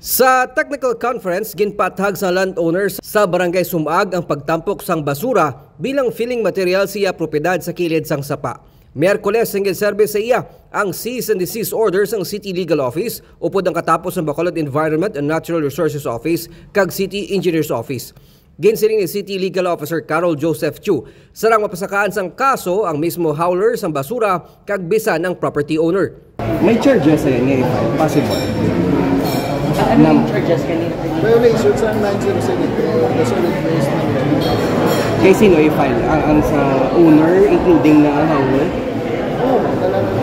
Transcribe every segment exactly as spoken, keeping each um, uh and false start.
Sa technical conference, ginpaathag sa landowners sa Barangay Sumaag ang pagtampok sang basura bilang filling material sa iya propiedad sa kilid sang sapa. Miyerkules ang ginserbi sa iya ang cease and desist order sang City Legal Office upod ang katapos sang Bacolod Environment and Natural Resources Office kag City Engineers Office. Ginsiling ni City Legal Officer Carol Joseph Chu, sarang mapasakaan sang kaso ang mismo hauler sang basura kag bisan ang property owner. May charges sa yan nga i-file? Possible? Nam- Charges kanina. Violation sa nine zero seven two, the solid waste management. Kay sino i-file? Ang, ang sa owner, including na ang hauler? Oo, kailangan.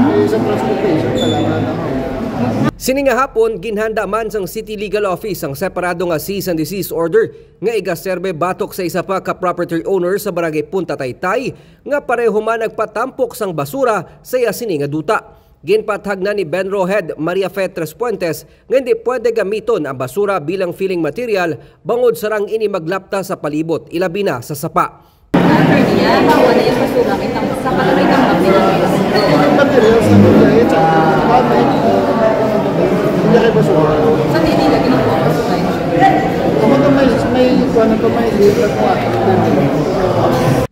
May sa transportation, kailangan na hauler. Sini nga hapon, ginhanda man sang City Legal Office ang separado nga cease and desist order nga igaserbe batok sa isa pa ka property owner sa Barangay Punta Taytay nga pareho man nagpatampok sang basura sa iya sini nga duta. Ginpaathag na ni Benro Head Maria Fe Trespuentes nga hindi pwede gamiton ang basura bilang filling material bangod sarang ini maglapta sa palibot, ilabi na sa sapa. Attorney, ah, bawal na yung basura kay tam-, sa palagay ng mga Pilipinas. Ang materials na nila, eh, tsaka bakit, uh, hindi kayo basura? Sa hindi nila ginagawa basura yun. Kapag may, may, kuha na to, may liit na kuha.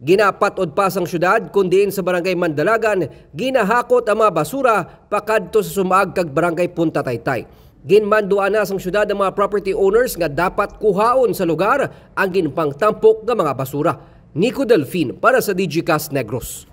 Ginapatod pa sang syudad, kun diin sa Barangay Mandalagan, ginahakot ang mga basura pakadto sa Sumaag kag Barangay Punta Taytay. Ginmanduan na sang syudad ang mga property owners nga dapat kuhaon sa lugar ang ginpangtampok nga mga basura. Nico Delfin para sa Digicast Negros.